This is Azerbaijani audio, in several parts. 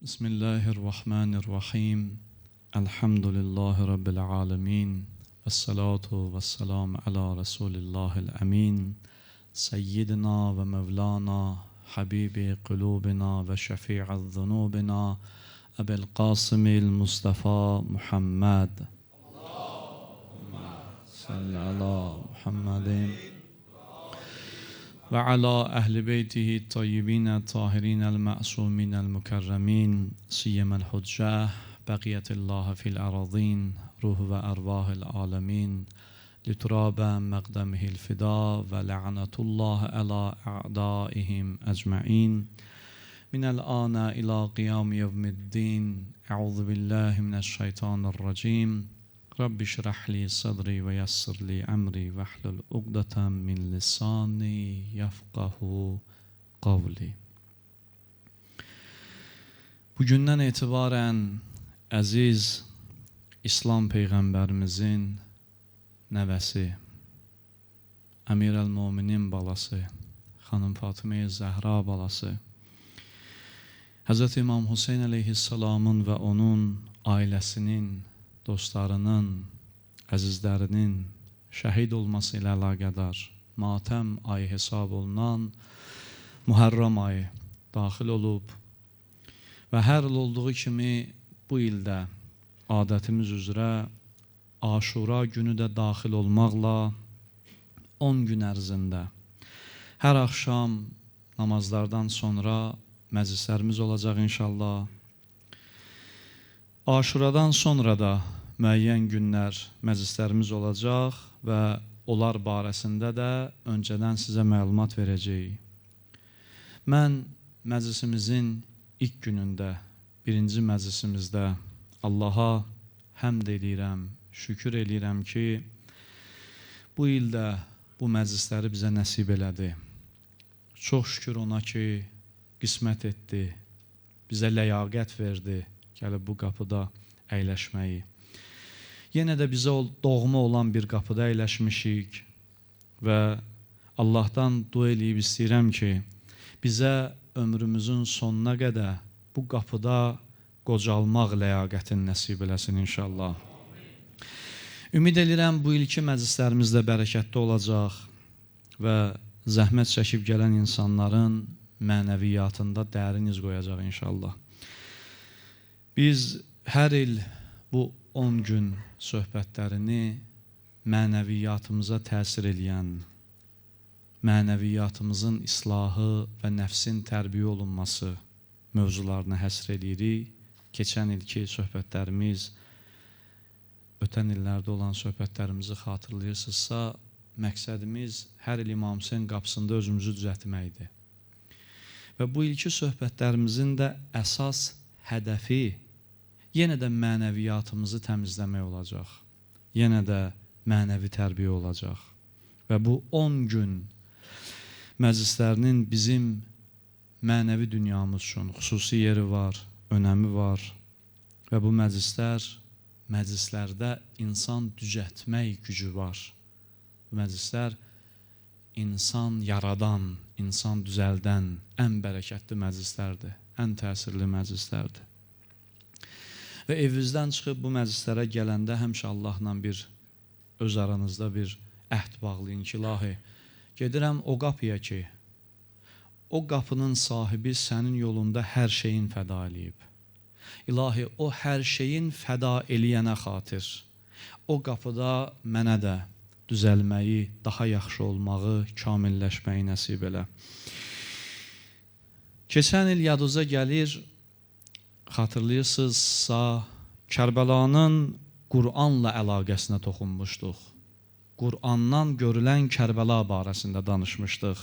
Bismillahirrahmanirrahim. Elhamdülillahi Rabbil alemin. Vessalatu vesselamu ala Resulillahil emin. Seyyidina ve Mevlana, Habibi qulubina ve şefi'i zunubina, Ebil Qasimil Mustafa Muhammed. Allahümme salli ala Muhammedin ve ala ehli beytihi tayyibine tahirinel ma'suminel mükerremin siyyemel hücceh baqiyetillahi fil aradin ruhu ve ervahil alemin lituraba məqdemihil fida ve la'netullah ala a'daihim ecmain minel ana ila qiyam yevmiddin. Euzu billahi mineşşeytanirracim. Rabbi şrah li sadri ve yassir li emri ve hlul uqdeten min lisani yefkahu kavli. Bugündən etibarən əziz İslam Peyğəmbərimizin nəvəsi, Əmir əl-Muminin balası, Xanım Fatıma-i Zəhra balası, Həzrət İmam Hüseyn əleyhissalamın və onun ailəsinin, dostlarının, əzizlərinin şəhid olması ilə əlaqədar matəm ayı hesab olunan Muharram ayı daxil olub və hər il olduğu kimi bu ildə adətimiz üzrə Aşura günü də daxil olmaqla 10 gün ərzində hər axşam namazlardan sonra məclislərimiz olacaq inşallah. Aşuradan sonra da müəyyən günlər məclislərimiz olacaq və onlar barəsində də öncədən sizə məlumat verəcəyik. Mən məclisimizin ilk günündə, birinci məclisimizdə Allaha həmd eləyirəm, şükür eləyirəm ki, bu ildə bu məclisləri bizə nəsib elədi. Çox şükür ona ki, qismət etdi, bizə ləyaqət verdi gəlib bu qapıda əyləşməyi. Yenə də bizə doğma olan bir qapıda əyləşmişik və Allahdan dua eləyib istəyirəm ki, bizə ömrümüzün sonuna qədər bu qapıda qocalmaq ləyaqətini nəsib eləsin inşallah. Ümid edirəm bu ilki məclislərimiz də bərəkətli olacaq və zəhmət çəkib gələn insanların mənəviyyatında dərin iz qoyacaq inşallah. Biz hər il bu 10 gün söhbətlərini mənəviyyatımıza təsir eləyən, mənəviyyatımızın islahı və nəfsin tərbiyə olunması mövzularına həsr eləyirik. Keçən ilki söhbətlərimiz, ötən illərdə olan söhbətlərimizi xatırlayırsınızsa, məqsədimiz hər il İmam Hüseyn qapısında özümüzü düzəltməkdir. Və bu ilki söhbətlərimizin də əsas hədəfi yenə də mənəviyyatımızı təmizləmək olacaq. Yenə də mənəvi tərbiyə olacaq. Və bu 10 gün məclislərinin bizim mənəvi dünyamız üçün xüsusi yeri var, önəmi var. Və bu məclislərdə insan düzəltmək gücü var. Bu məclislər insan yaradan, insan düzəldən ən bərəkətli məclislərdir, ən təsirli məclislərdir. Və evinizdən çıxıb bu məclislərə gələndə həmişə Allahla bir, öz aranızda bir əhd bağlayın ki, ilahi, gedirəm o qapıya ki, o qapının sahibi sənin yolunda hər şeyin fəda eləyib. İlahi, o hər şeyin fəda eləyənə xatir, o qapıda mənə də düzəlməyi, daha yaxşı olmağı, kamilləşməyi nəsib elə. Keçən il yadınıza gəlir, xatırlayırsınızsa, Kərbəlanın Qur'anla əlaqəsinə toxunmuşduq. Qur'andan görülən Kərbəla barəsində danışmışdıq.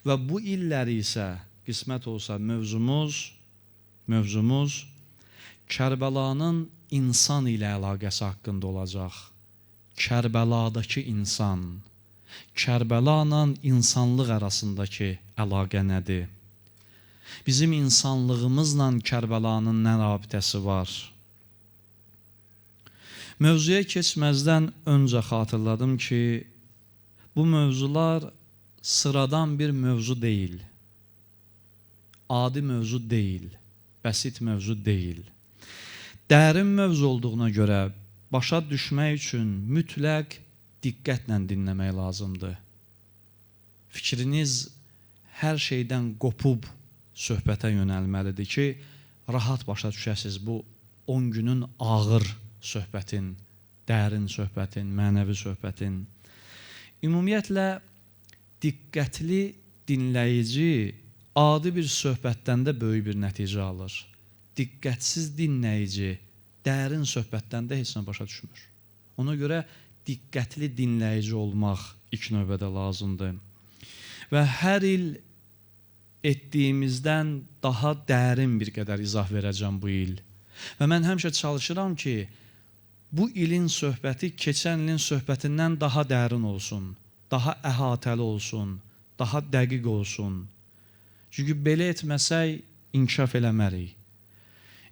Və bu illəri isə, qismət olsa, mövzumuz Kərbəlanın insan ilə əlaqəsi haqqında olacaq. Kərbəladakı insan, Kərbəla ilə insanlıq arasındakı əlaqə nədir? Bizim insanlığımızla Kərbəlanın nə rabitəsi var? Mövzuya keçməzdən öncə xatırladım ki, bu mövzular sıradan bir mövzu deyil, adi mövzu deyil, Bəsit mövzu deyil. Dərin mövzu olduğuna görə başa düşmək üçün mütləq diqqətlə dinləmək lazımdır. Fikriniz hər şeydən qopub söhbətə yönəlməlidir ki, rahat başa düşəsiniz bu 10 günün ağır söhbətin, dərin söhbətin, mənəvi söhbətin. Ümumiyyətlə, diqqətli dinləyici adi bir söhbətdən də böyük bir nəticə alır. Diqqətsiz dinləyici dərin söhbətdən də heç nə başa düşmür. Ona görə diqqətli dinləyici olmaq ilk növbədə lazımdır. Və hər il etdiyimizdən daha dərin bir qədər izah verəcəm bu il. Və mən həmişə çalışıram ki, bu ilin söhbəti keçən ilin söhbətindən daha dərin olsun, daha əhatəli olsun, daha dəqiq olsun. Çünki belə etməsək inkişaf eləmərik.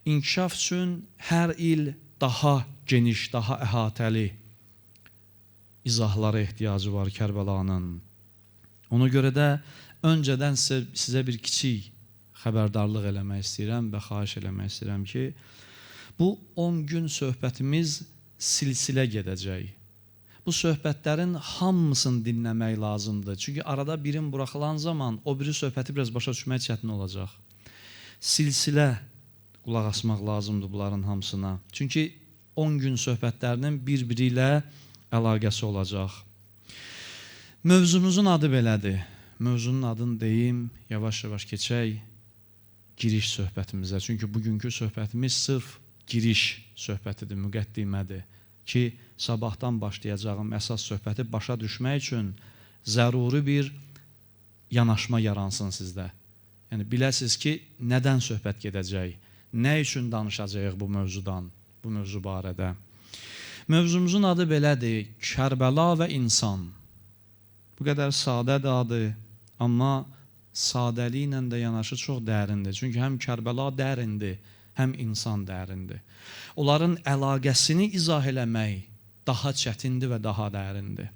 İnkişaf üçün hər il daha geniş, daha əhatəli izahlara ehtiyacı var Kərbəlanın. Ona görə də öncədən sizə bir kiçik xəbərdarlıq eləmək istəyirəm və xahiş eləmək istəyirəm ki, bu 10 gün söhbətimiz silsilə gedəcək. Bu söhbətlərin hamısını dinləmək lazımdır. Çünki arada birin buraxılan zaman o biri söhbəti biraz başa düşmək çətin olacaq. Silsilə qulaq asmaq lazımdır bunların hamısına. Çünki 10 gün söhbətlərinin bir-biri ilə əlaqəsi olacaq. Mövzumuzun adı belədir. Mövzunun adını deyim, yavaş-yavaş keçək giriş söhbətimizə. Çünki bugünkü söhbətimiz sırf giriş söhbətidir, müqəddimədir ki, sabahdan başlayacağım əsas söhbəti başa düşmək üçün zəruri bir yanaşma yaransın sizdə. Yəni, biləsiniz ki, nədən söhbət gedəcək, nə üçün danışacağıq bu mövzudan, bu mövzu barədə. Mövzumuzun adı belədir, Kərbəla və insan. Bu qədər sadədir adı, amma sadəliklə də yanaşı çox dərindir. Çünki həm Kərbəla dərindir, həm insan dərindir. Onların əlaqəsini izah eləmək daha çətindir və daha dərindir.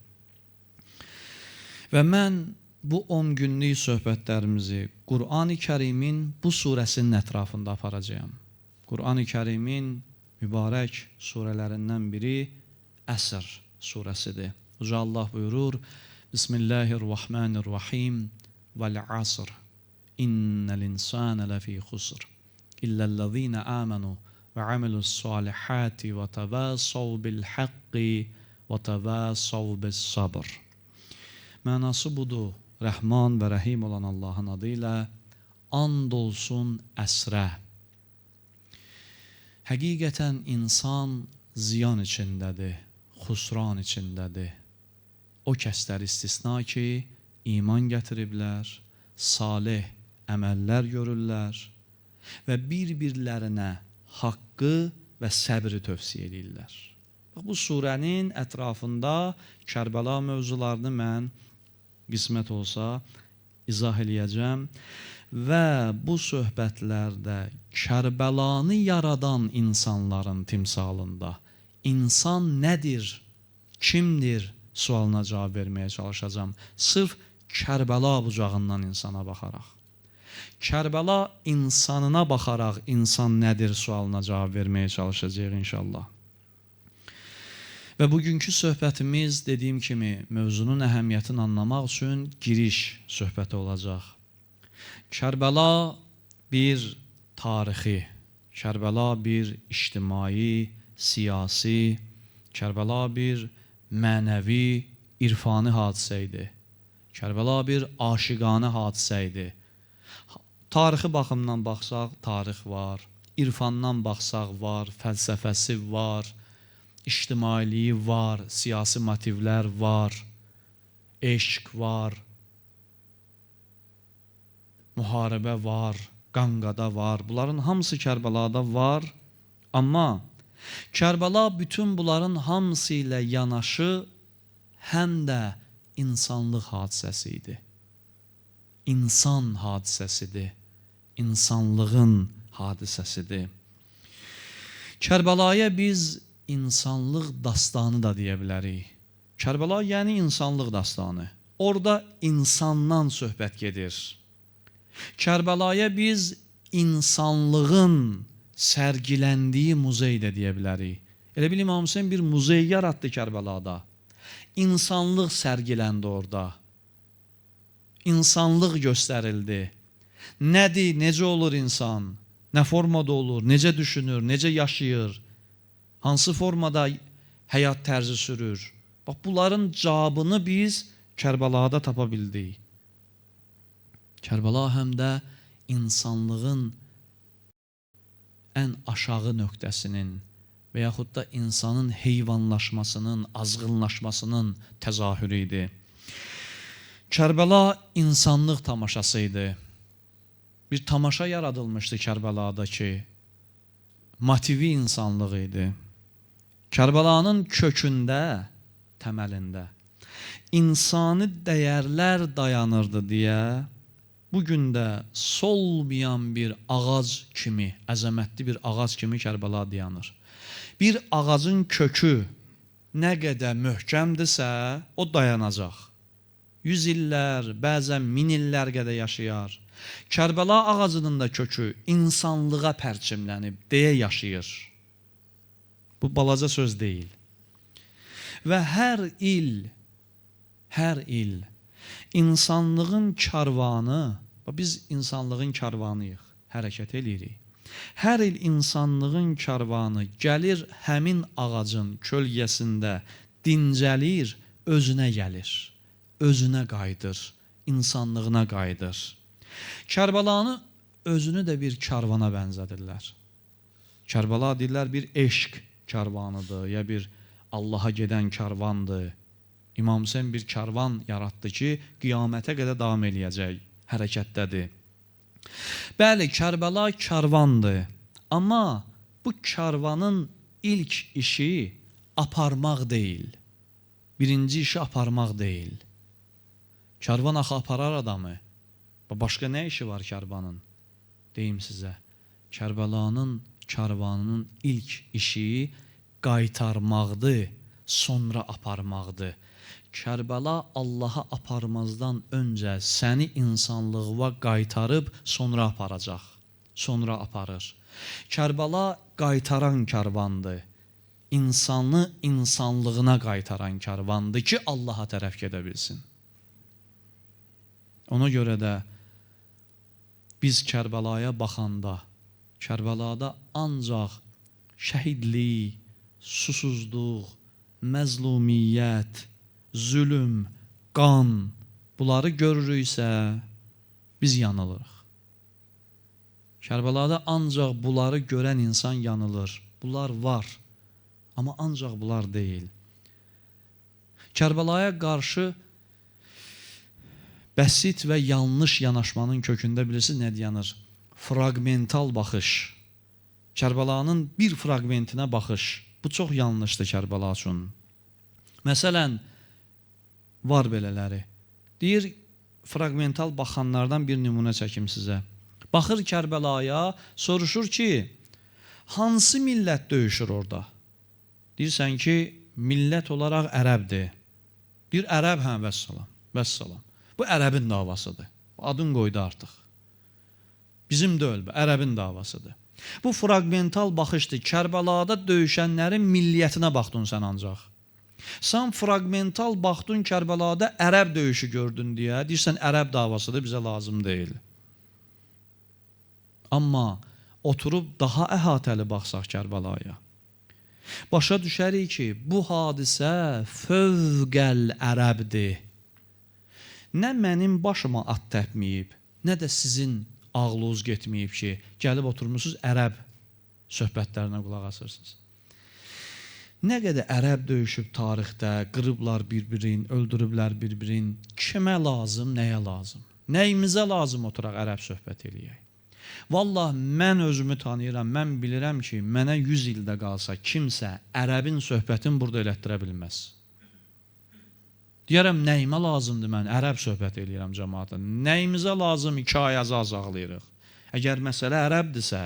Və mən bu 10 günlük söhbətlərimizi Qur'an-ı Kərimin bu surəsinin ətrafında aparacağam. Qur'an-ı Kərimin mübarək surələrindən biri Əsr surəsidir. Uca Allah buyurur, Bismillahirrahmanirrahim Vəl-əsr İnnəl insənə ləfī xusr İlləl-ləzīnə əmənu və amilu's-salihati və təvəsəv bil-haqqi və təvəsəv bis-sabr. Mənası budur, Rəhman və Rəhim olan Allahın adı ilə and olsun əsrə. Həqiqətən insan ziyan içindədir, xusran içindədir. O kəslər istisna ki, iman gətiriblər, salih əməllər görürlər və bir-birlərinə haqqı və səbri tövsiyə edirlər. Bax, bu surənin ətrafında Kərbəla mövzularını mən qismət olsa izah eləyəcəm və bu söhbətlərdə Kərbəlanı yaradan insanların timsalında insan nədir, kimdir sualına cavab verməyə çalışacağam. Sırf Kərbəla bucağından insana baxaraq. Kərbəla insanına baxaraq insan nədir sualına cavab verməyə çalışacağıq inşallah. Və bugünkü söhbətimiz dediyim kimi mövzunun əhəmiyyətini anlamaq üçün giriş söhbəti olacaq. Kərbəla bir tarixi, Kərbəla bir ictimai, siyasi, Kərbəla bir mənəvi, irfani hadisə idi. Kərbəla bir aşiqanə hadisə idi. Tarixi baxımdan baxsaq, tarix var, irfandan baxsaq var, fəlsəfəsi var, ictimailiyi var, siyasi motivlər var, eşq var, müharibə var, qanqada var. Bunların hamısı Kərbəlada var, amma Kərbəla bütün bunların hamısı ilə yanaşı həm də insanlıq hadisəsi idi. İnsan hadisəsidir. İnsanlığın hadisəsidir. Kərbəlaya biz insanlıq dastanı da deyə bilərik. Kərbəla yəni insanlıq dastanı. Orada insandan söhbət gedir. Kərbəlaya biz insanlığın sərgiləndiyi muzey də deyə bilərik. Elə bil İmam Hüseyn bir muzey yaratdı Kərbəlada. İnsanlıq sərgiləndi orada. İnsanlıq göstərildi. Nədir, necə olur insan? Nə formada olur, necə düşünür, necə yaşayır? Hansı formada həyat tərzi sürür? Bax, bunların cavabını biz Kərbəlada tapa bildik. Kərbəla həm də insanlığın ən aşağı nöqtəsinin və yaxud da insanın heyvanlaşmasının, azğınlaşmasının təzahürü idi. Kərbəla insanlıq tamaşası idi. Bir tamaşa yaradılmışdı Kərbəlada ki, motivi insanlıq idi. Kərbəlanın kökündə, təməlində insani dəyərlər dayanırdı deyə bugün də solmayan bir ağac kimi, əzəmətli bir ağac kimi Kərbəla dayanır. Bir ağacın kökü nə qədər möhkəmdirsə, o dayanacaq. 100 illər, bəzən 1000 illər qədər yaşayar. Kərbəla ağacının da kökü insanlığa pərçimlənib deyə yaşayır. Bu balaca söz deyil. Və hər il insanlığın karvanı, biz insanlığın karvanıyıq, hərəkət eləyirik. Hər il insanlığın karvanı gəlir həmin ağacın kölgəsində dincəlir, özünə gəlir, özünə qayıdır, insanlığına qayıdır. Kərbəlanı özünü də bir karvana bənzədirlər. Kərbəla deyirlər bir eşq karvanıdır, ya bir Allaha gedən karvandır. İmam Hüseyn bir karvan yaratdı ki, qiyamətə qədər davam eləyəcək, hərəkətdədir. Bəli, Kərbəla karvandır. Amma bu karvanın ilk işi aparmaq deyil. Birinci işi aparmaq deyil. Karvan axı aparar adamı. Başqa nə işi var karvanın? Deyim sizə. Kərbəlanın karvanının ilk işi qaytarmaqdır, sonra aparmaqdır. Kərbəla Allaha aparmazdan öncə səni insanlığa qaytarıb sonra aparacaq. Sonra aparır. Kərbəla qaytaran karvandır. İnsanı insanlığına qaytaran karvandır ki, Allaha tərəf gedə bilsin. Ona görə də biz Kərbəlaya baxanda, Kərbəlada ancaq şəhidlik, susuzluq, məzlumiyyət, zülüm, qan, bunları görürüksə, biz yanılırıq. Kərbəlada ancaq bunları görən insan yanılır. Bunlar var, amma ancaq bunlar deyil. Kərbəlaya qarşı bəsit və yanlış yanaşmanın kökündə bilirsiniz nə dayanır? Fraqmental baxış. Kərbəlanın bir fraqmentinə baxış. Bu çox yanlışdır Kərbəla üçün. Məsələn, var belələri. Deyir, fraqmental baxanlardan bir nümunə çəkim sizə. Baxır Kərbəlaya, soruşur ki, hansı millət döyüşür orada? Deyirsən ki, millət olaraq ərəbdir. Deyir, ərəb, hə, vəssalam, vəssalam. Bu ərəbin davasıdır. Adın qoydu artıq. Bizim deyil, ərəbin davasıdır. Bu fraqmental baxışdır. Kərbəlada döyüşənlərin milliyyətinə baxdın sən ancaq. Sən fraqmental baxdın Kərbəlada ərəb döyüşü gördün deyə, deyirsən ərəb davasıdır, bizə lazım deyil. Amma oturub daha əhatəli baxsaq Kərbəlaya, başa düşərik ki, bu hadisə fövqəl ərəbdir. Nə mənim başıma at təpməyib, nə də sizin ağlınız getməyib ki, gəlib oturmuşsunuz ərəb söhbətlərinə qulaq asırsınız. Nə qədər ərəb döyüşüb tarixdə, qırıblar bir-birin, öldürüblər bir-birin, kimə lazım, nəyə lazım? Nəyimizə lazım oturaq ərəb söhbət eləyək? Vallah, mən özümü tanıyıram, mən bilirəm ki, mənə 100 ildə qalsa kimsə ərəbin söhbətini burada elətdirə bilməz. Deyərəm, nəyimə lazımdır mən, ərəb söhbət eləyirəm cəmaata. Nəyimizə lazım iki ay az ağlayırıq. Əgər məsələ ərəbdirsə,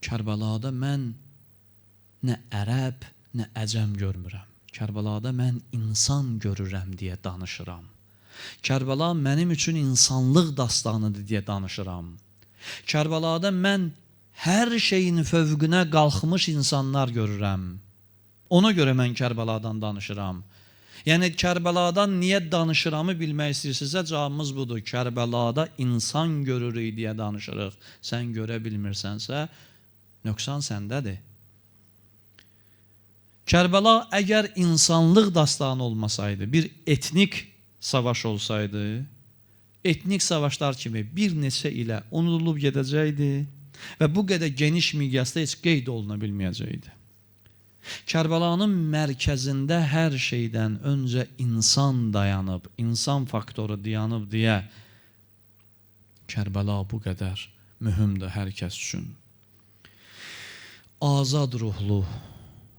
Kərbəlada mən nə ərəb, nə əcəm görmürəm. Kərbəlada mən insan görürəm deyə danışıram. Kərbəla mənim üçün insanlıq dastanıdır deyə danışıram. Kərbəlada mən hər şeyin fövqünə qalxmış insanlar görürəm. Ona görə mən Kərbəladan danışıram. Yəni Kərbəladan niyə danışıramı bilmək istəyirsinizsə cavabımız budur. Kərbəlada insan görürük deyə danışırıq. Sən görə bilmirsənsə, nöqsan səndədir. Kərbəla əgər insanlıq dastanı olmasaydı, bir etnik savaş olsaydı, etnik savaşlar kimi bir neçə ilə unudulub gedəcəkdi və bu qədər geniş miqyasda heç qeyd oluna bilməyəcəkdi. Kərbəlanın mərkəzində hər şeydən öncə insan dayanıb, insan faktoru dayanıb deyə Kərbəla bu qədər mühümdür hər kəs üçün. Azad ruhlu,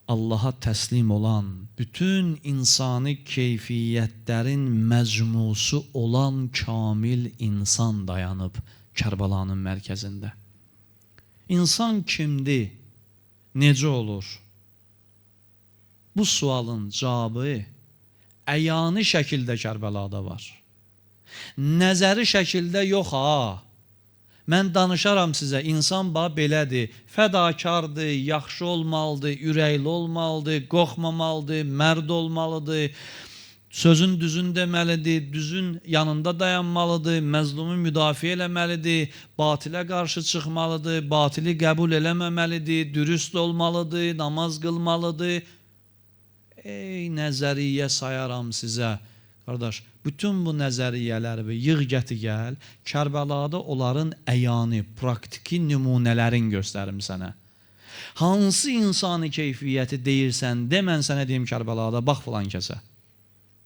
Allaha təslim olan, bütün insani keyfiyyətlərin məcmusu olan kamil insan dayanıb Kərbəlanın mərkəzində. İnsan kimdir? Necə olur? Bu sualın cavabı əyani şəkildə Kərbəlada var. Nəzəri şəkildə yox ha. Mən danışaram sizə, insan bax belədir, fədakardır, yaxşı olmalıdır, ürəkli olmalıdır, qorxmamalıdır, mərd olmalıdır, sözün düzün deməlidir, düzün yanında dayanmalıdır, məzlumu müdafiə eləməlidir, batilə qarşı çıxmalıdır, batili qəbul eləməməlidir, dürüst olmalıdır, namaz qılmalıdır. Ey nəzəriyyə sayaram sizə. Qardaş, bütün bu nəzəriyyələri yığ gəti gəl, Kərbəlada onların əyani, praktiki nümunələrin göstərim sənə. Hansı insani keyfiyyəti deyirsən, de mən sənə deyim Kərbəlada, bax filan kəsə.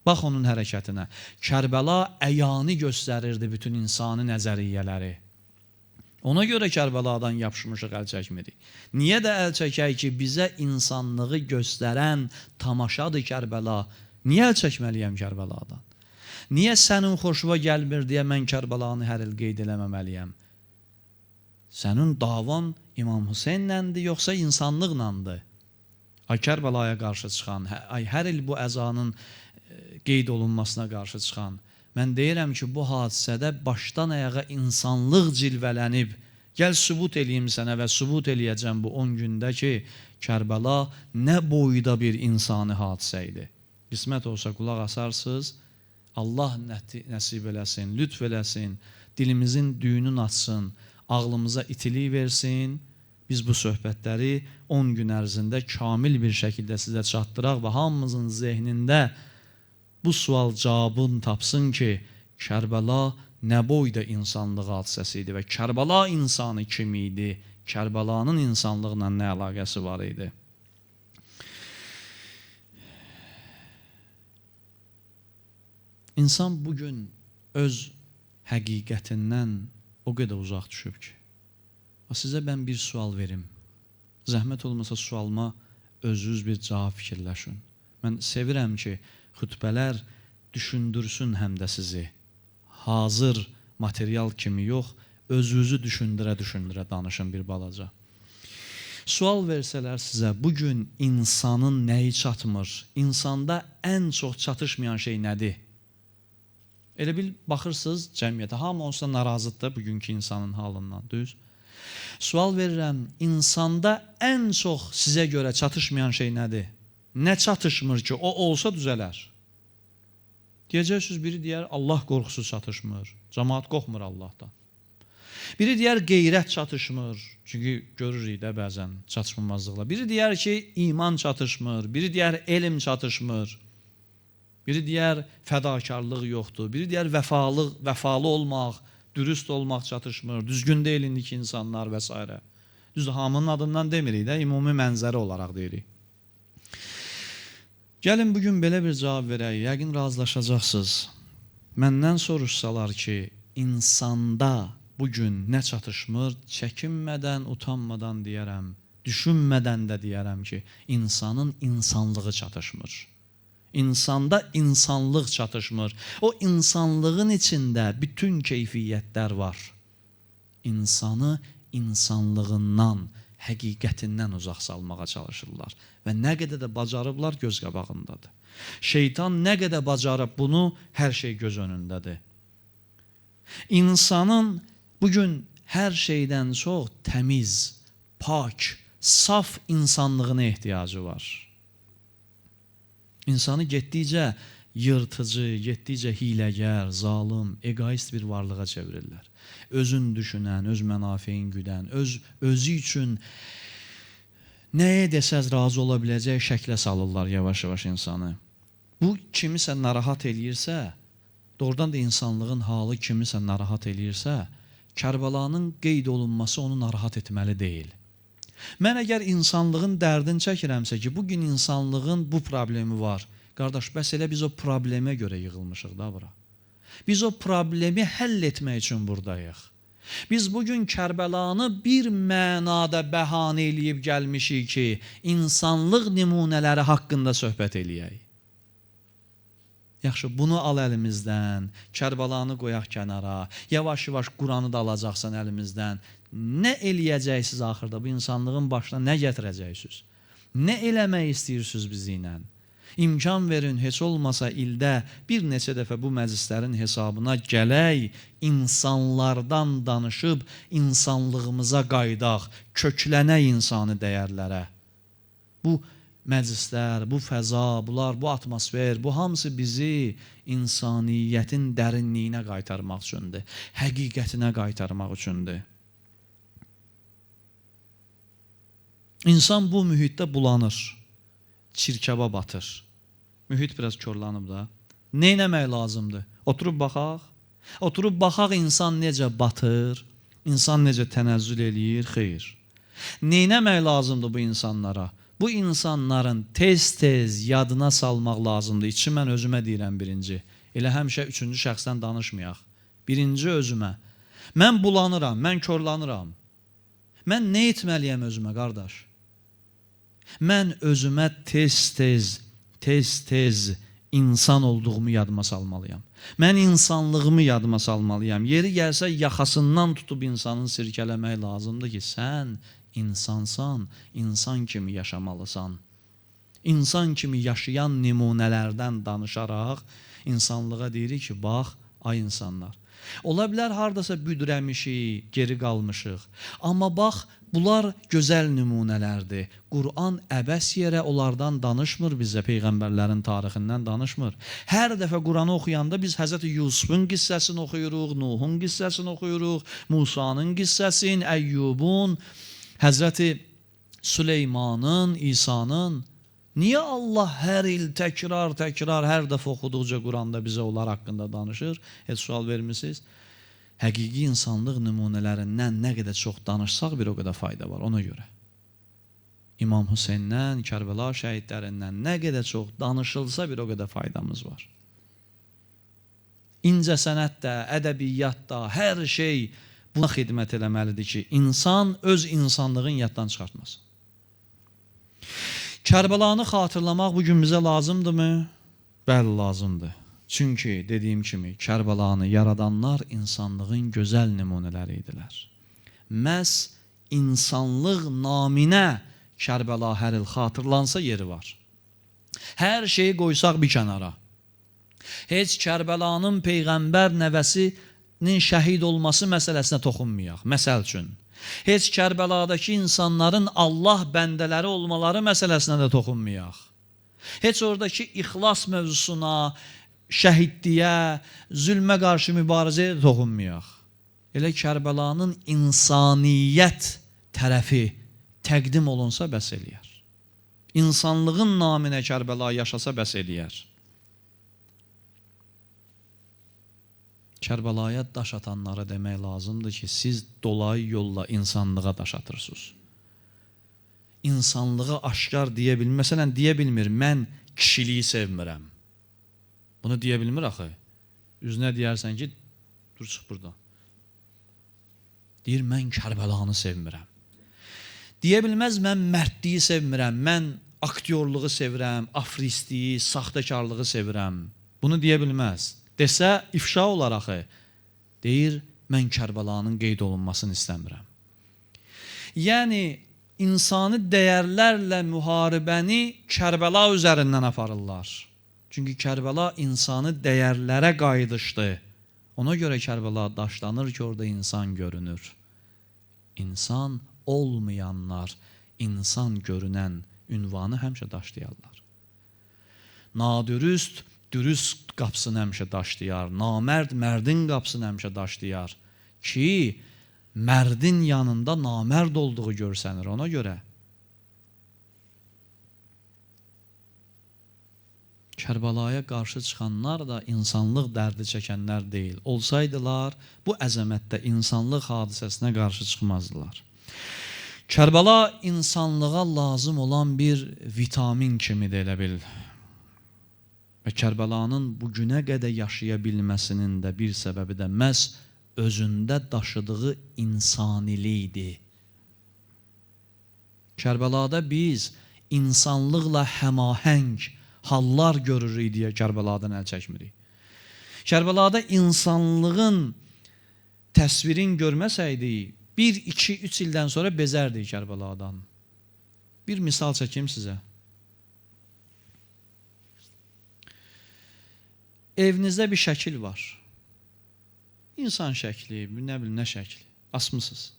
Bax onun hərəkətinə. Kərbəla əyani göstərirdi bütün insani nəzəriyyələri. Ona görə Kərbəladan yapışmışıq, əl çəkmirik. Niyə də əl çəkək ki, bizə insanlığı göstərən tamaşadır Kərbəla? Niyə əl çəkməliyəm Kərbəladan? Niyə sənin xoşuna gəlmir deyə mən Kərbəlanı hər il qeyd eləməməliyəm? Sənin davan İmam Hüseynləndir, yoxsa insanlıqlandır? Ay Kərbəlaya qarşı çıxan, ay hər il bu əzanın qeyd olunmasına qarşı çıxan. Mən deyirəm ki, bu hadisədə başdan ayağa insanlıq cilvələnib. Gəl sübut eləyim sənə və sübut eləyəcəm bu 10 gündə ki, Kərbəla nə boyda bir insani hadisə idi. Qismət olsa qulaq asarsınız, Allah nəsib eləsin, lütf eləsin, dilimizin düyünün açsın, ağlımıza itilik versin. Biz bu söhbətləri 10 gün ərzində kamil bir şəkildə sizə çatdıraq və hamımızın zehnində bu sual cavabını tapsın ki, Kərbəla nə boyda insanlıq hadisəsi idi və Kərbəla insanı kim idi? Kərbəlanın insanlıqla nə əlaqəsi var idi? İnsan bugün öz həqiqətindən o qədər uzaq düşüb ki. Sizə mən bir sual verim. Zəhmət olmasa sualıma özünüz bir cavab fikirləşin. Mən sevirəm ki, xütbələr düşündürsün həm də sizi. Hazır material kimi yox, özünüzü düşündürə-düşündürə danışın bir balaca. Sual versələr sizə, bugün insanın nəyi çatmır? İnsanda ən çox çatışmayan şey nədir? Elə bil, baxırsınız cəmiyyətə, hamı onsuz da narazıdır bugünkü insanın halından, düz? Sual verirəm, insanda ən çox sizə görə çatışmayan şey nədir? Nə çatışmır ki, o olsa düzələr? Deyəcəksiniz, biri deyər, Allah qorxusu çatışmır, cəmaat qorxmur Allahdan. Biri deyər, qeyrət çatışmır, çünki görürük də bəzən çatışmamazlıqla. Biri deyər ki, iman çatışmır, biri deyər, elm çatışmır. Biri deyər, fədakarlıq yoxdur, biri deyər, vəfalı olmaq, dürüst olmaq çatışmır, düzgün deyil indiki insanlar və s. Düzdür, hamının adından demirik də, ümumi mənzərə olaraq deyirik. Gəlin bugün belə bir cavab verək, yəqin razılaşacaqsınız. Məndən soruşsalar ki, insanda bugün nə çatışmır, çəkinmədən, utanmadan deyərəm, düşünmədən də deyərəm ki, insanın insanlığı çatışmır. İnsanda insanlıq çatışmır. O insanlığın içində bütün keyfiyyətlər var. İnsanı insanlığından, həqiqətindən uzaq salmağa çalışırlar. Və nə qədər də bacarıblar, göz qabağındadır. Şeytan nə qədər bacarıb bunu, hər şey göz önündədir. İnsanın bugün hər şeydən çox təmiz, pak, saf insanlığına ehtiyacı var. İnsanı getdikcə yırtıcı, getdikcə hiləgər, zalım, egoist bir varlığa çevirirlər. Özün düşünən, öz mənafeyin güdən, özü üçün nəyə desəz razı ola biləcək şəklə salırlar yavaş-yavaş insanı. Bu kimisə narahat eləyirsə, doğrudan da insanlığın halı kimisə narahat eləyirsə, Kərbəlanın qeyd olunması onu narahat etməli deyil. Mən əgər insanlığın dərdini çəkirəmsə ki, bugün insanlığın bu problemi var. Qardaş, bəs elə biz o problemə görə yığılmışıq da bura. Biz o problemi həll etmək üçün buradayıq. Biz bugün Kərbəlanı bir mənada bəhanə eləyib gəlmişik ki, insanlıq nümunələri haqqında söhbət eləyək. Yaxşı, bunu al əlimizdən, Kərbəlanı qoyaq kənara, yavaş-yavaş Quranı da alacaqsan əlimizdən. Nə eləyəcəksiniz axırda, bu insanlığın başına nə gətirəcəksiniz? Nə eləmək istəyirsiniz bizi ilə? İmkan verin, heç olmasa ildə bir neçə dəfə bu məclislərin hesabına gələk, insanlardan danışıb, insanlığımıza qaydaq, köklənək insani dəyərlərə. Bu məclislər, bu fəza, bunlar, bu atmosfer, bu hamısı bizi insaniyyətin dərinliyinə qaytarmaq üçündür, həqiqətinə qaytarmaq üçündür. İnsan bu mühitdə bulanır, çirkaba batır. Mühit biraz korlanıb da. Nə eləmək lazımdır? Oturub baxaq. Oturub baxaq insan necə batır, insan necə tənəzzül eləyir, xeyr. Nə eləmək lazımdır bu insanlara? Bu insanların tez-tez yadına salmaq lazımdır. İçi mən özümə deyirəm birinci. Elə həmişə üçüncü şəxsdən danışmayaq. Birinci özümə. Mən bulanıram, mən korlanıram. Mən nə etməliyəm özümə, qardaş? Mən özümə tez-tez, tez-tez insan olduğumu yadıma salmalıyam. Mən insanlığımı yadıma salmalıyam. Yeri gəlsə yaxasından tutub insanın sirkələmək lazımdır ki, sən insansan, insan kimi yaşamalısan. İnsan kimi yaşayan nümunələrdən danışaraq insanlığa deyirik ki, bax, ay insanlar. Ola bilər haradasa büdrəmişik, geri qalmışıq. Amma bax, bunlar gözəl nümunələrdir. Quran əbəs yerə onlardan danışmır bizə, peyğəmbərlərin tarixindən danışmır. Hər dəfə Quranı oxuyanda biz Həzrəti Yusufun qissəsini oxuyuruq, Nuhun qissəsini oxuyuruq, Musanın qissəsini, Əyyubun, Həzrəti Süleymanın, İsa'nın. Niyə Allah hər il təkrar, təkrar, hər dəfə oxuduqca Quranda bizə onlar haqqında danışır? Heç sual vermişsiniz? Həqiqi insanlıq nümunələrindən nə qədər çox danışsaq bir o qədər fayda var ona görə. İmam Hüseyndən, Kərbəla şəhidlərindən nə qədər çox danışılsa bir o qədər faydamız var. İncəsənət də, ədəbiyyat da, hər şey buna xidmət eləməlidir ki, insan öz insanlığın yaddan çıxartmasın. Kərbəlanı xatırlamaq bugün bizə lazımdırmı? Bəli, lazımdır. Çünki dediyim kimi Kərbəlanı yaradanlar insanlığın gözəl nümunələri idilər. Məhz insanlıq naminə Kərbəla hər il xatırlansa yeri var. Hər şeyi qoysaq bir kənara. Heç Kərbəlanın peyğəmbər nəvəsinin şəhid olması məsələsinə toxunmayaq. Məsəl üçün. Heç Kərbəladakı insanların Allah bəndələri olmaları məsələsinə də toxunmayaq. Heç oradakı ixlas mövzusuna, şəhidliyə, zülmə qarşı mübarizəyə də toxunmayaq. Elə Kərbəlanın insaniyyət tərəfi təqdim olunsa bəs eləyər. İnsanlığın naminə Kərbəla yaşasa bəs eləyər. Kərbəlaya daş atanlara demək lazımdır ki, siz dolayı yolla insanlığa daş atırsınız. İnsanlığa aşkar deyə bilmir. Məsələn, deyə bilmir, mən kişiliyi sevmirəm. Bunu deyə bilmir axı. Üzünə deyərsən ki, dur çıx buradan. Deyir, mən Kərbəlanı sevmirəm. Deyə bilməz, mən mərdliyi sevmirəm, mən aktyorluğu sevirəm, afristliyi, saxtakarlığı sevirəm. Bunu deyə bilməz. Desə, ifşa olar axı. Deyir, mən Kərbəlanın qeyd olunmasını istəmirəm. Yəni, insani dəyərlərlə müharibəni Kərbəla üzərindən aparırlar. Çünki Kərbəla insanı dəyərlərə qayıdışdı. Ona görə Kərbəla daşlanır ki, orada insan görünür. İnsan olmayanlar, insan görünən ünvanı həmişə daşlayarlar. Nadürüst, dürüst qapısını həmişə daşlayar. Namərd, mərdin qapısını həmişə daşlayar. Ki, mərdin yanında namərd olduğu görsənir ona görə. Kərbəlaya qarşı çıxanlar da insanlıq dərdi çəkənlər deyil. Olsaydılar, bu əzəmətdə insanlıq hadisəsinə qarşı çıxmazdılar. Kərbəla insanlığa lazım olan bir vitamin kimidir elə bil. Və Kərbəlanın bugünə qədər yaşaya bilməsinin də bir səbəbi də məhz özündə daşıdığı insanilikdir. Kərbəlada biz insanlıqla həmahəng hallar görürük deyə Kərbəladan əl çəkmirik. Kərbəlada insanlığın təsvirini görməsəydik, 1, 2, 3 ildən sonra bezərdik Kərbəladan. Bir misal çəkim sizə. Evinizdə bir şəkil var. İnsan şəkli, nə bilim nə şəkli, asmısınız.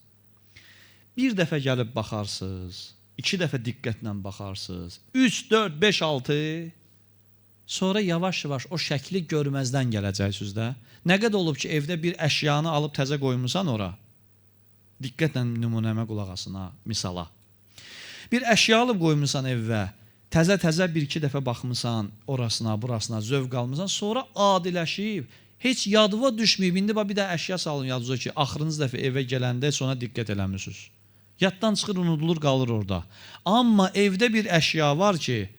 Bir dəfə gəlib baxarsınız, iki dəfə diqqətlə baxarsınız, 3, 4, 5, 6, sonra yavaş-yavaş o şəkli görməzdən gələcəksiniz də. Nə qədər olub ki, evdə bir əşyanı alıb təzə qoymusan ora, diqqətlə nümunəmə qulaq asın, ha, misala. Bir əşya alıb qoymusan evə, təzə-təzə bir-iki dəfə baxmısan orasına, burasına, zövq almısan, sonra adiləşib, heç yadıva düşməyib, indi bir də əşya salın yadınıza ki, axırıncı dəfə evə gələndə heç ona diqqət eləmirsiniz. Yaddan çıxır, unudulur, qalır orada. Amma evdə bir əşya var ki,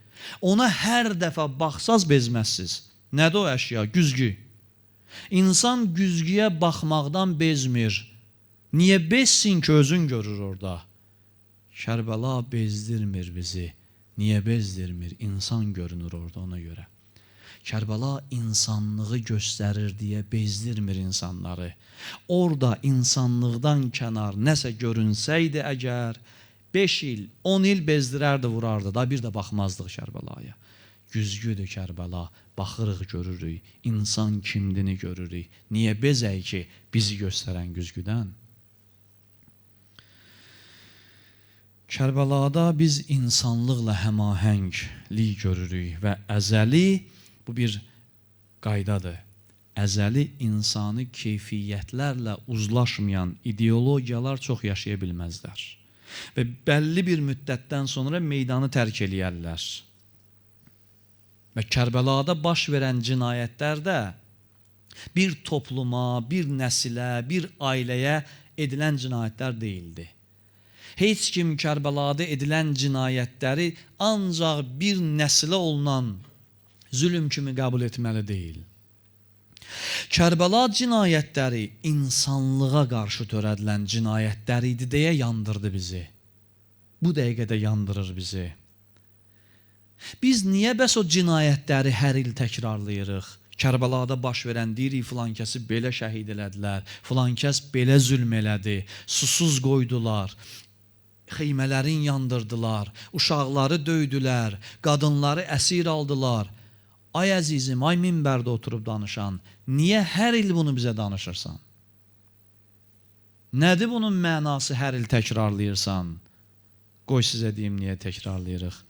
ona hər dəfə baxsaz bezməzsiz. Nədir o əşya? Güzgü. İnsan güzgüyə baxmaqdan bezmir. Niyə bezsin ki, özün görür orada? Kərbəla bezdirmir bizi. Niyə bezdirmir? İnsan görünür orada ona görə. Kərbəla insanlığı göstərir deyə bezdirmir insanları. Orada insanlıqdan kənar nəsə görünsəydi əgər, 5 il, 10 il bezdirərdi, vurardı. Da bir də baxmazdıq Kərbəlaya. Güzgüdür Kərbəla, baxırıq, görürük, insan kimdini görürük. Niyə bezək ki, bizi göstərən güzgüdən? Kərbəlada biz insanlıqla həmahənglik görürük və əzəli, bu bir qaydadır, əzəli insani keyfiyyətlərlə uzlaşmayan ideologiyalar çox yaşaya bilməzlər. Və bəlli bir müddətdən sonra meydanı tərk eləyərlər. Və Kərbəlada baş verən cinayətlər də bir topluma, bir nəsilə, bir ailəyə edilən cinayətlər deyildi. Heç kim Kərbəlada edilən cinayətləri ancaq bir nəsilə olunan zülüm kimi qəbul etməli deyil. Kərbəla cinayətləri insanlığa qarşı törədilən cinayətlər idi deyə yandırdı bizi. Bu dəqiqədə yandırır bizi. Biz niyə bəs o cinayətləri hər il təkrarlayırıq? Kərbəlada baş verən deyirik, filan kəsi belə şəhid elədilər, filan kəs belə zülm elədi, susuz qoydular, xeymələrin yandırdılar, uşaqları döydülər, qadınları əsir aldılar. Ay əzizim, ay minbərdə oturub danışan, niyə hər il bunu bizə danışırsan? Nədir bunun mənası hər il təkrarlayırsan? Qoy sizə deyim, niyə təkrarlayırıq?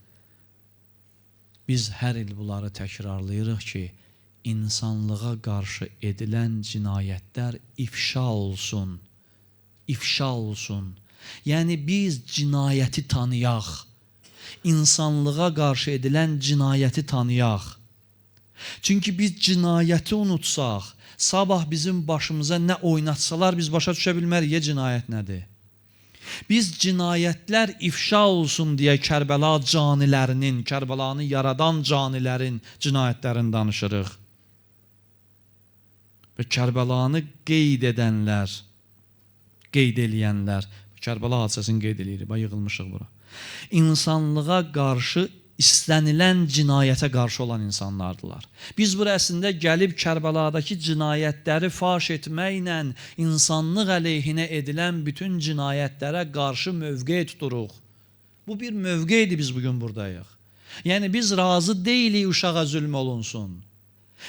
Biz hər il bunları təkrarlayırıq ki, insanlığa qarşı edilən cinayətlər ifşa olsun. İfşa olsun. Yəni biz cinayəti tanıyaq. İnsanlığa qarşı edilən cinayəti tanıyaq. Çünki biz cinayəti unutsaq, sabah bizim başımıza nə oynatsalar biz başa düşə bilmərik, ya cinayət nədir? Biz cinayətlər ifşa olsun deyə Kərbəla canilərinin, Kərbəlanı yaradan canilərin cinayətlərini danışırıq. Və Kərbəlanı qeyd edənlər, qeyd eləyənlər, Kərbəla hadisəsini qeyd eləyirik, bax yığılmışıq bura. İnsanlığa qarşı istənilən cinayətə qarşı olan insanlardılar. Biz bura əslində gəlib Kərbəladakı cinayətləri faş etməklə insanlıq əleyhinə edilən bütün cinayətlərə qarşı mövqe tuturuq. Bu bir mövqedir, biz bugün buradayıq. Yəni biz razı deyilik uşağa zülm olunsun.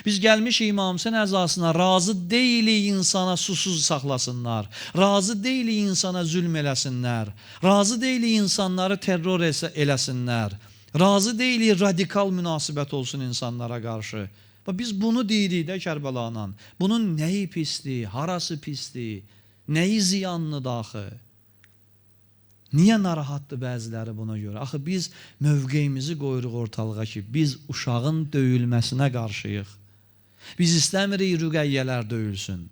Biz gəlmişik İmam Hüseyn əzasına, razı deyilik insana susuz saxlasınlar. Razı deyilik insana zülm eləsinlər. Razı deyilik insanları terror eləsinlər. Razı deyilik radikal münasibət olsun insanlara qarşı. Biz bunu deyirik də Kərbəlanın. Bunun nəyi pisdir, harası pisdir, nəyi ziyanlıdır axı? Niyə narahatdır bəziləri buna görə? Axı biz mövqeyimizi qoyuruq ortalığa ki, biz uşağın döyülməsinə qarşıyıq. Biz istəmirik Rüqəyyələr döyülsün.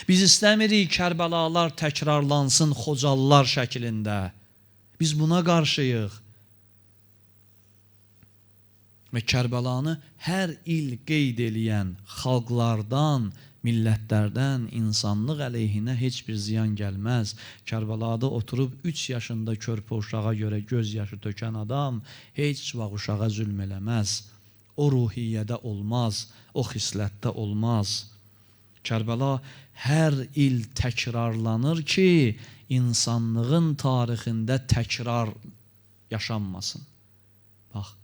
Biz istəmirik Kərbəlalar təkrarlansın Xocallar şəklində. Biz buna qarşıyıq. Və Kərbəlanı hər il qeyd eləyən xalqlardan, millətlərdən insanlıq əleyhinə heç bir ziyan gəlməz. Kərbəlada oturub 3 yaşında körpə uşağa görə göz yaşı tökən adam heç vaxt uşağa zülm eləməz. O ruhiyyədə olmaz, o xislətdə olmaz. Kərbəla hər il təkrarlanır ki, insanlığın tarixində təkrar yaşanmasın. Bax,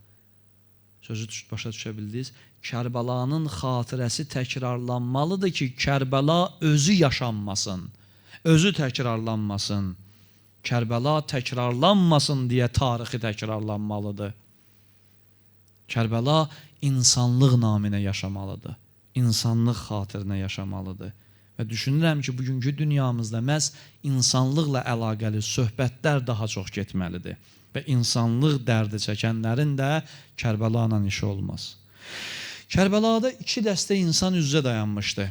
sözü başa düşə bildiniz. Kərbəlanın xatirəsi təkrarlanmalıdır ki, Kərbəla özü yaşanmasın, özü təkrarlanmasın. Kərbəla təkrarlanmasın deyə tarixi təkrarlanmalıdır. Kərbəla insanlıq naminə yaşamalıdır, insanlıq xatirinə yaşamalıdır. Və düşünürəm ki, bugünkü dünyamızda məhz insanlıqla əlaqəli söhbətlər daha çox getməlidir. Və insanlıq dərdi çəkənlərin də Kərbəla ilə işi olmaz. Kərbəlada iki dəstə insan üz-üzə dayanmışdı.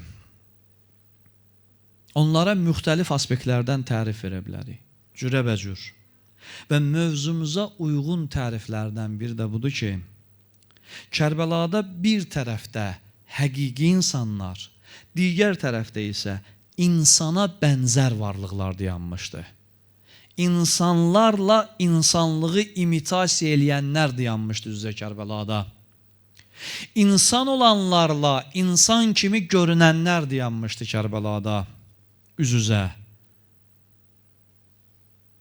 Onlara müxtəlif aspektlərdən tərif verə bilərik. Cürəbəcür. Və mövzumuza uyğun təriflərdən biri də budur ki, Kərbəlada bir tərəfdə həqiqi insanlar, digər tərəfdə isə insana bənzər varlıqlar dayanmışdı. İnsanlarla insanlığı imitasiya eləyənlər dayanmışdı üz-üzə Kərbəlada. İnsan olanlarla insan kimi görünənlər dayanmışdı Kərbəlada üz-üzə.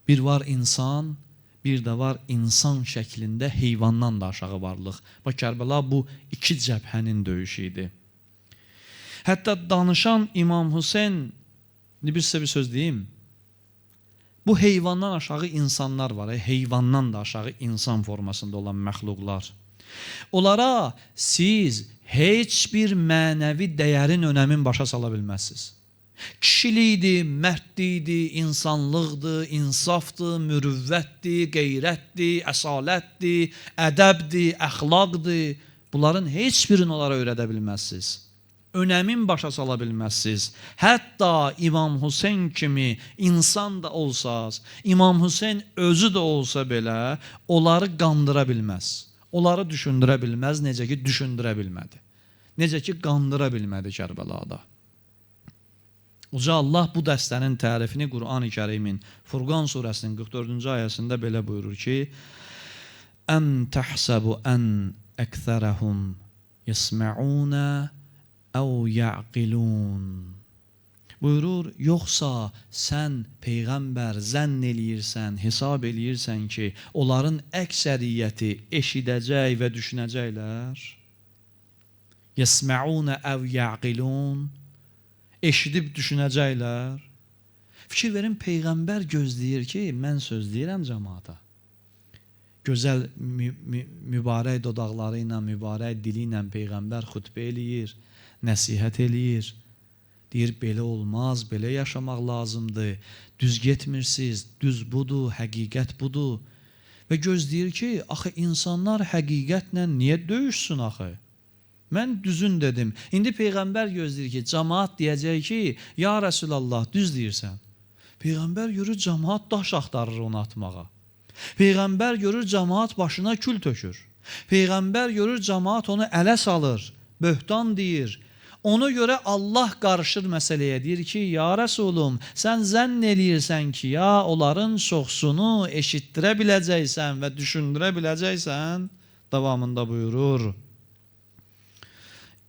Bir var insan, bir də var insan şəklində heyvandan da aşağı varlıq. Bax, Kərbəla bu iki cəbhənin döyüşü idi. Hətta danışan İmam Hüseyn, bir sizə bir söz deyim, bu heyvandan aşağı insanlar var, heyvandan da aşağı insan formasında olan məxluqlar. Onlara siz heç bir mənəvi dəyərin önəmin başa sala bilməzsiniz. Kişilikdir, mərdlikdir, insanlıqdır, insafdır, mürüvvətdir, qeyrətdir, əsalətdir, ədəbdir, əxlaqdır. Bunların heç birini onlara öyrədə bilməzsiniz. Önəmin başa sala bilməzsiniz. Hətta İmam Hüseyn kimi insan da olsaz, İmam Hüseyn özü də olsa belə onları qandıra bilməz. Onları düşündürə bilməz, necə ki düşündürə bilmədi. Necə ki qandıra bilmədi Kərbəlada. Uca Allah bu dəstənin tərifini Qur'an-ı Kərimin Furqan surəsinin 44-cü ayəsində belə buyurur ki, Əm təhsəbu ən əksərəhum yesməunə əv yəqilun. Buyurur, yoxsa sən Peyğəmbər zənn eləyirsən, hesab eləyirsən ki, onların əksəriyyəti eşidəcək və düşünəcəklər. Yesməunə əv yəqilun. Eşidib düşünəcəklər. Fikir verin, Peyğəmbər gözləyir ki, mən söz deyirəm cəmaata. Gözəl mübarək dodaqları ilə, mübarək dili ilə Peyğəmbər xütbə eləyir, nəsihət eləyir. Deyir, belə olmaz, belə yaşamaq lazımdır. Düz getmirsiniz, düz budur, həqiqət budur. Və gözləyir ki, axı insanlar həqiqətlə niyə döyüşsün axı? Mən düzün dedim. İndi Peyğəmbər gözləyir ki, cəmaat deyəcək ki, ya Rəsulallah, düz deyirsən. Peyğəmbər görür, cəmaat daş axtarır onu atmağa. Peyğəmbər görür, cəmaat başına kül tökür. Peyğəmbər görür, cəmaat onu ələ salır, böhtan deyir. Ona görə Allah qarışır məsələyə, deyir ki, ya Rəsulum, sən zənn eləyirsən ki, ya onların çoxsunu eşitdirə biləcəksən və düşündürə biləcəksən. Davamında buyurur,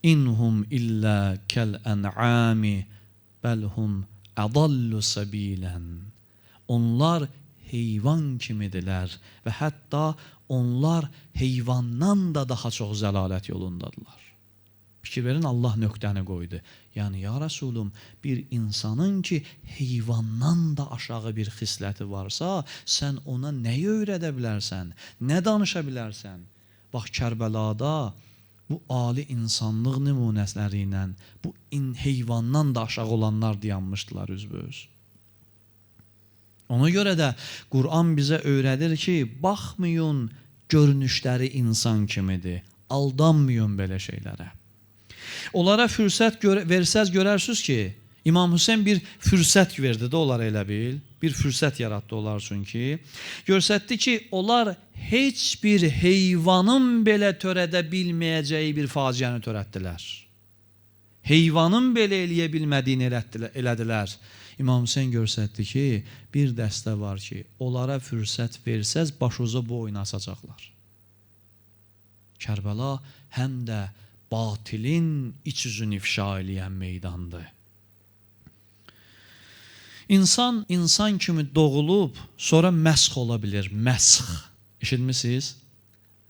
İnhum illə kəl-ən'ami bəlhum ədallu səbilən. Onlar heyvan kimidirlər və hətta onlar heyvandan da daha çox zəlalət yolundadılar. Fikir verin, Allah nöqtəni qoydu. Yəni, ya Rəsulum, bir insanın ki, heyvandan da aşağı bir xisləti varsa, sən ona nəyi öyrədə bilərsən, nə danışa bilərsən? Bax, Kərbəlada bu ali insanlıq nümunələri ilə bu heyvandan da aşağı olanlar dayanmışdılar üzbəüz. Ona görə də Quran bizə öyrədir ki, baxmayın görünüşləri insan kimidir, aldanmayın belə şeylərə. Onlara fürsət versəz görərsiniz ki, İmam Hüseyn bir fürsət verdi də onlara elə bil, bir fürsət yaratdı onlar üçün ki, göstərdi ki, onlar heç bir heyvanın belə törədə bilməyəcəyi bir faciəni törətdilər. Heyvanın belə eləyə bilmədiyini elədilər. İmam Hüseyn göstərdi ki, bir dəstə var ki, onlara fürsət versəz başuza bu oyunu asacaqlar. Kərbəla həm də batilin iç üzünü ifşa eləyən meydandır. İnsan, insan kimi doğulub, sonra məsx ola bilir. Məsx. Eşitmişsiniz?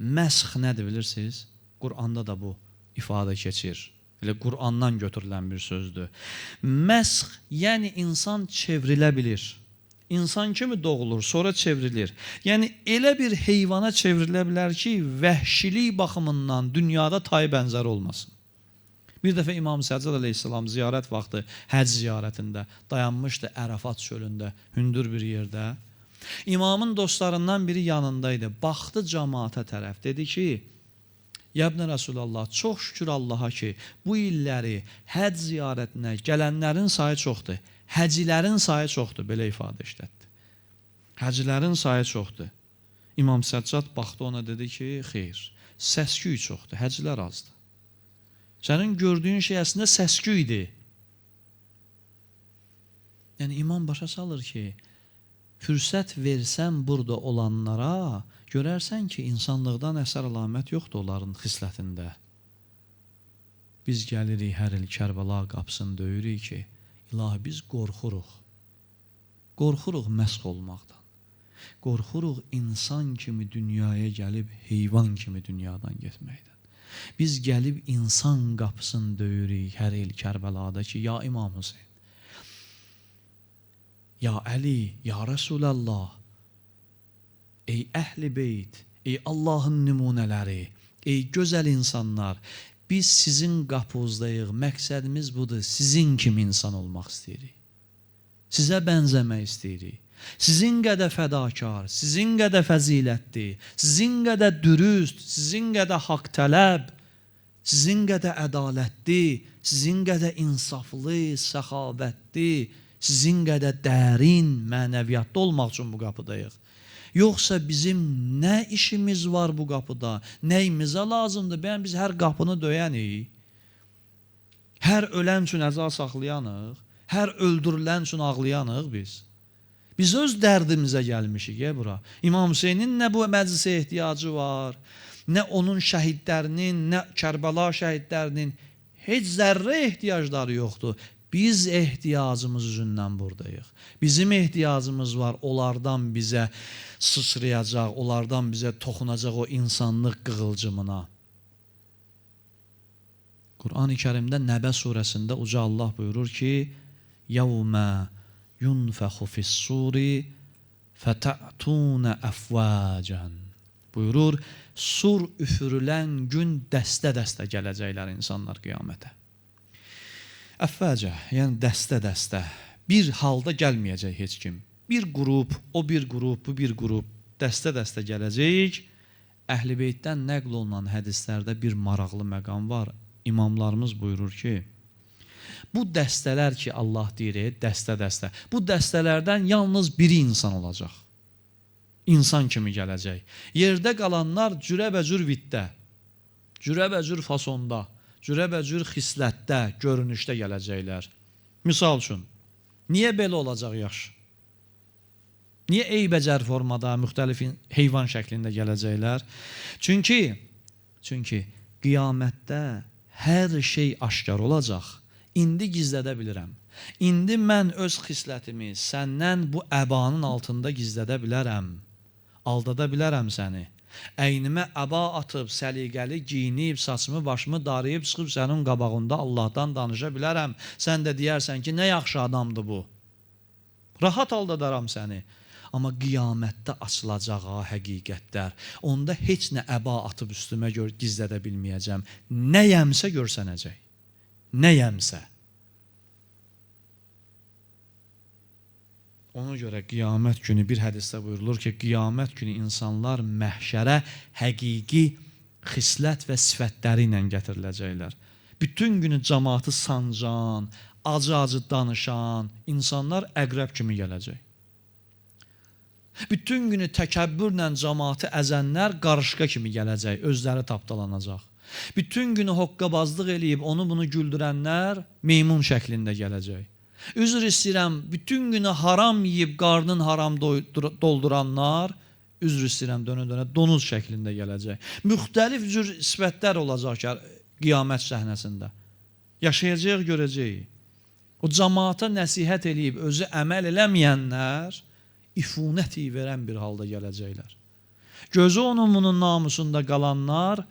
Məsx nədir bilirsiniz? Quranda da bu ifadə keçir. Elə Qur'andan götürülən bir sözdür. Məsx, yəni insan çevrilə bilir. İnsan kimi doğulur, sonra çevrilir. Yəni elə bir heyvana çevrilə bilər ki, vəhşilik baxımından dünyada tayı bənzəri olmasın. Bir dəfə İmam Səccad əleyhissalam ziyarət vaxtı, həcc ziyarətində dayanmışdı Ərəfat çölündə, hündür bir yerdə. İmamın dostlarından biri yanındaydı. Baxdı camaata tərəf, dedi ki, Yəbnə Rəsulallah, çox şükür Allaha ki, bu illəri həcc ziyarətinə gələnlərin sayı çoxdur. Həcilərin sayı çoxdur, belə ifadə işlətdi. Həcilərin sayı çoxdur. İmam Səccad baxdı ona, dedi ki, xeyr, səsküy çoxdur, həcilər azdır. Sənin gördüyün şey əslində səsküy idi. Yəni, imam başa salır ki, fürsət versən burada olanlara, görərsən ki, insanlıqdan əsər əlamət yoxdur onların xislətində. Biz gəlirik hər il Kərbəla qapısını döyürük ki, ilahi biz qorxuruq. Qorxuruq məsx olmaqdan. Qorxuruq insan kimi dünyaya gəlib, heyvan kimi dünyadan getməkdən. Biz gəlib insan qapısını döyürük hər il Kərbəlada ki, ya İmam Hüseyn, ya Əli, ya Rəsulallah, ey əhl-i beyt, ey Allahın nümunələri, ey gözəl insanlar, biz sizin qapınızdayıq, məqsədimiz budur, sizin kimi insan olmaq istəyirik, sizə bənzəmək istəyirik, sizin qədər fədakar, sizin qədər fəzilətli, sizin qədər dürüst, sizin qədər haqq tələb, sizin qədər ədalətli, sizin qədər insaflı, səxavətli, sizin qədər dərin mənəviyyatda olmaq üçün bu qapıdayıq. Yoxsa bizim nə işimiz var bu qapıda, nəyimizə lazımdır? Bəyən biz hər qapını döyənik, hər ölən üçün əza saxlayanıq, hər öldürülən üçün ağlayanıq biz. Biz öz dərdimizə gəlmişik bura. İmam Hüseynin nə bu məclisə ehtiyacı var, nə onun şəhidlərinin, nə Kərbəla şəhidlərinin heç zərrə ehtiyacları yoxdur. Biz ehtiyacımız üzündən buradayıq. Bizim ehtiyacımız var onlardan bizə sıçrayacaq, onlardan bizə toxunacaq o insanlıq qığılcımına. Qur'an-ı Kərimdə Nəbə surəsində Uca Allah buyurur ki, Yevmə yunfəxu fis-suri fətə'tunə əfvəcən. Buyurur, sur üfürülən gün dəstə-dəstə gələcəklər insanlar qiyamətə. Əfvəcə, yəni dəstə-dəstə, bir halda gəlməyəcək heç kim. Bir qrup, o bir qrup, bu bir qrup, dəstə-dəstə gələcəyik. Əhl-i Beytdən nəql olunan hədislərdə bir maraqlı məqam var. İmamlarımız buyurur ki, bu dəstələr ki, Allah deyir, dəstə-dəstə, bu dəstələrdən yalnız biri insan olacaq. İnsan kimi gələcək. Yerdə qalanlar cürəbəcür vitdə, cürəbəcür fasonda, cürəbəcür xislətdə, görünüşdə gələcəklər. Misal üçün, niyə belə olacaq yaxşı? Niyə eybəcər formada, müxtəlif heyvan şəklində gələcəklər? Çünki qiyamətdə hər şey aşkar olacaq. İndi gizlədə bilirəm. İndi mən öz xislətimi səndən bu əbanın altında gizlədə bilərəm, aldada bilərəm səni. Əynimə əba atıb, səliqəli giyinib, saçımı, başımı darayıb, çıxıb sənin qabağında Allahdan danışa bilərəm. Sən də deyərsən ki, nə yaxşı adamdır bu. Rahat aldadaram səni. Amma qiyamətdə açılacaq ha həqiqətlər. Onda heç nə əba atıb üstümə gizlədə bilməyəcəm. Nəyəmsə görsənəcək. Nəyəmsə. Ona görə qiyamət günü bir hədisdə buyurulur ki, qiyamət günü insanlar məhşərə həqiqi xislət və sifətləri ilə gətiriləcəklər. Bütün günü cəmaatı sancan, acı-acı danışan insanlar əqrəb kimi gələcək. Bütün günü təkəbbürlə cəmaatı əzənlər qarışqa kimi gələcək, özləri tapdalanacaq. Bütün günü hoqqabazlıq eləyib onu bunu güldürənlər meymun şəklində gələcək. Üzr istəyirəm, bütün günü haram yeyib qarnın haram dolduranlar, üzr istəyirəm dönə-dönə donuz şəklində gələcək. Müxtəlif cür sifətlər olacaq qiyamət səhnəsində. Yaşayacaq, görəcəyik. O cəmaata nəsihət eləyib özü əməl eləməyənlər ifunət verən bir halda gələcəklər. Gözü onun bunun namusunda qalanlar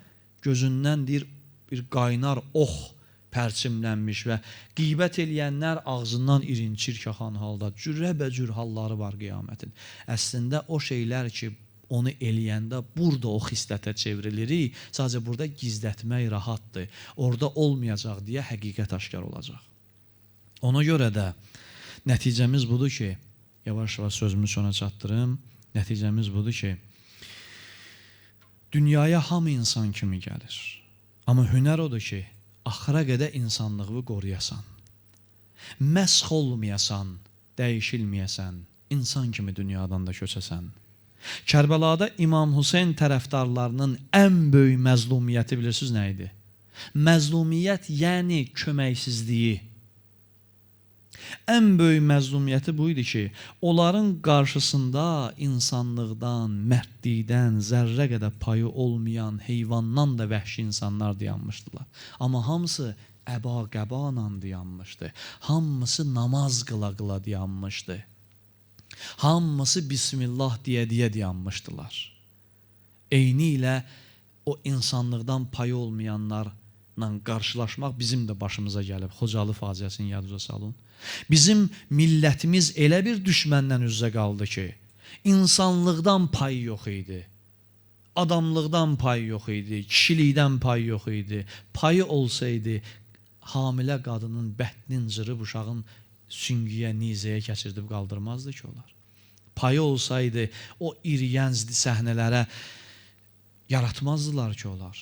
gözündən deyir, bir qaynar ox pərçimlənmiş və qeybət eləyənlər ağzından irinçir kaxan halda cürəbəcür halları var qiyamətin. Əslində o şeylər ki, onu eləyəndə burada o xislətə çevrilirik, sadəcə burada gizlətmək rahatdır. Orada olmayacaq deyə həqiqət aşkar olacaq. Ona görə də nəticəmiz budur ki, yavaş-yavaş sözümü sona çatdırım, nəticəmiz budur ki, dünyaya hamı insan kimi gəlir. Amma hünər odur ki, axıra qədər insanlığı qoruyasan, məsx olmayasan, dəyişilməyəsən, insan kimi dünyadan da köçəsən. Kərbəlada İmam Hüseyn tərəfdarlarının ən böyük məzlumiyyəti bilirsiniz nə idi? Məzlumiyyət yəni köməksizliyi. Ən böyük məzlumiyyəti bu idi ki, onların qarşısında insanlıqdan, mərdlikdən, zərrə qədər payı olmayan heyvandan da vəhşi insanlar dayanmışdılar. Amma hamısı əba-qəba ilə dayanmışdı. Hamısı namaz qıla-qıla dayanmışdı. Hamısı Bismillah deyə-deyə dayanmışdılar. Eyni ilə o insanlıqdan payı olmayanlarla qarşılaşmaq bizim də başımıza gəlib. Xocalı faciəsini yadınıza salın. Bizim millətimiz elə bir düşməndən üz-üzə qaldı ki, insanlıqdan payı yox idi, adamlıqdan payı yox idi, kişilikdən payı yox idi. Payı olsaydı, hamilə qadının bətnin cırıb uşağın süngüyə, nizəyə keçirdib qaldırmazdı ki onlar. Payı olsaydı, o iriyənc səhnələrə yaratmazdılar ki onlar.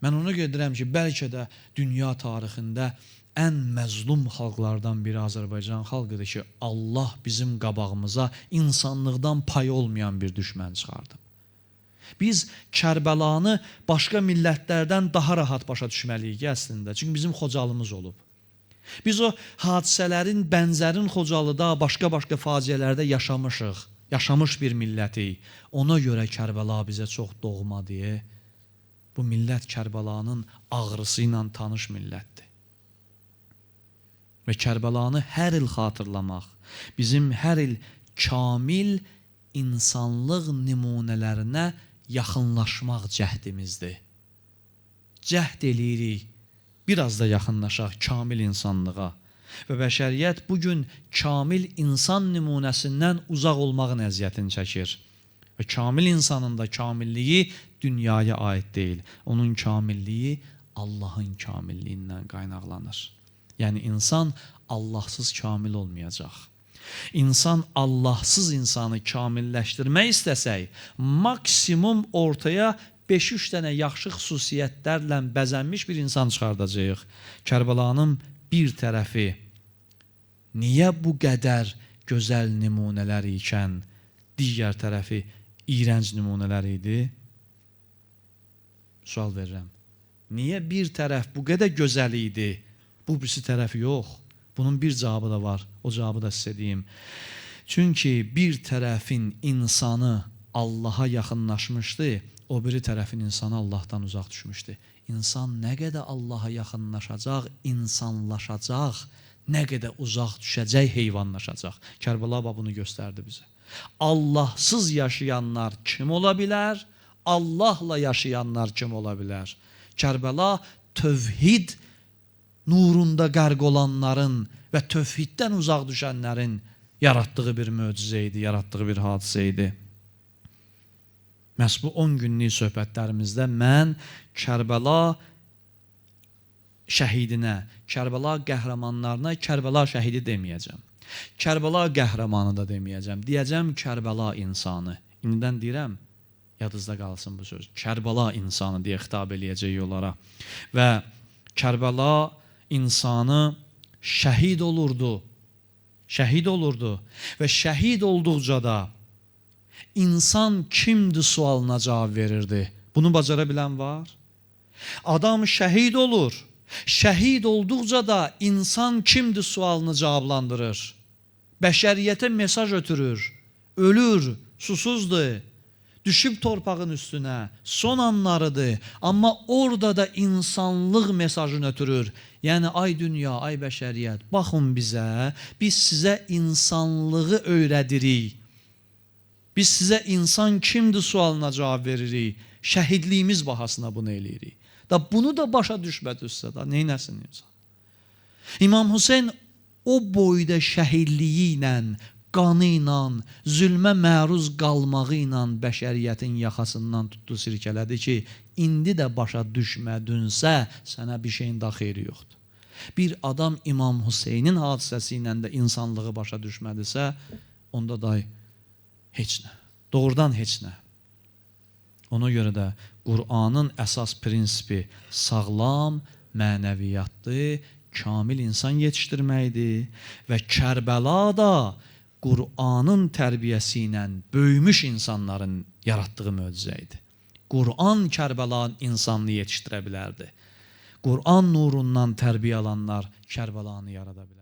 Mən ona görə deyirəm ki, bəlkə də dünya tarixində ən məzlum xalqlardan biri Azərbaycan xalqıdır ki, Allah bizim qabağımıza insanlıqdan payı olmayan bir düşmən çıxardı. Biz Kərbəlanı başqa millətlərdən daha rahat başa düşməliyik əslində. Çünki bizim Xocalımız olub. Biz o hadisələrin bənzərin Xocalıda, başqa-başqa faciələrdə yaşamışıq. Yaşamış bir millətik. Ona görə Kərbəla bizə çox doğma deyə. Bu millət Kərbəlanın ağrısı ilə tanış millətdir. Və Kərbəlanı hər il xatırlamaq, bizim hər il kamil insanlıq nümunələrinə yaxınlaşmaq cəhdimizdir. Cəhd eləyirik, biraz da yaxınlaşaq kamil insanlığa. Və bəşəriyyət bugün kamil insan nümunəsindən uzaq olmağın əziyyətini çəkir. Və kamil insanın da kamilliyi dünyaya aid deyil. Onun kamilliyi Allahın kamilliyindən qaynaqlanır. Yəni insan Allahsız kamil olmayacaq. İnsan Allahsız insanı kamilləşdirmək istəsək, maksimum ortaya 5-3 dənə yaxşı xüsusiyyətlərlə bəzənmiş bir insan çıxardacağıq. Kərbəlanın bir tərəfi niyə bu qədər gözəl nümunələr ikən, digər tərəfi iyrənc nümunələr idi? Sual verirəm. Niyə bir tərəf bu qədər gözəl idi, bu birisi tərəfi yox? Bunun bir cavabı da var. O cavabı da sizə deyim. Çünki bir tərəfin insanı Allaha yaxınlaşmışdı, o biri tərəfin insanı Allahdan uzaq düşmüşdü. İnsan nə qədər Allaha yaxınlaşacaq, insanlaşacaq, Nə qədər uzaq düşəcək, heyvanlaşacaq. Kərbəla bunu göstərdi bizə. Allahsız yaşayanlar kim ola bilər? Allahla yaşayanlar kim ola bilər? Kərbəla tövhid nurunda qərq olanların və tövhiddən uzaq düşənlərin yaratdığı bir möcüzə idi, yaratdığı bir hadisə idi. Məhz bu 10 günlük söhbətlərimizdə mən Kərbəla şəhidinə, Kərbəla qəhrəmanlarına Kərbəla şəhidi deməyəcəm. Kərbəla qəhrəmanı da deməyəcəm. Deyəcəm Kərbəla insanı. İndidən deyirəm, yadınızda qalsın bu söz. Kərbəla insanı deyə xitab eləyəcək onlara. Və Kərbəla insanı şəhid olurdu. Şəhid olurdu. Və şəhid olduqca da insan kimdir sualına cavab verirdi. Bunu bacara bilən var? Adam şəhid olur. Şəhid olduqca da insan kimdir sualını cavablandırır. Bəşəriyyətə mesaj ötürür. Ölür, susuzdur. Düşüb torpağın üstünə, son anlarıdır. Amma orada da insanlıq mesajını ötürür. Yəni, ay dünya, ay bəşəriyyət, baxın bizə, biz sizə insanlığı öyrədirik. Biz sizə insan kimdir sualına cavab veririk. Şəhidliyimiz bahasına bunu eləyirik. Da bunu da başa düşmədinizsə da neynəsin insan? İmam Hüseyn o boyda şəhidliyi ilə, qanı ilə, zülmə məruz qalmağı ilə bəşəriyyətin yaxasından tutdu, sirkələdi ki, indi də başa düşmədinsə sənə bir şeyin da xeyri yoxdur. Bir adam İmam Hüseynin hadisəsi ilə də insanlığı başa düşmədisə, onda day heç nə. Doğrudan heç nə. Ona görə də Qur'anın əsas prinsipi sağlam mənəviyyatdır, kamil insan yetişdirməkdir və Kərbəla da Qur'anın tərbiyəsi ilə böyümüş insanların yaratdığı möcüzə idi. Qur'an Kərbəlanın insanını yetişdirə bilərdi. Qur'an nurundan tərbiyə alanlar Kərbəlanı yarada bilərdi.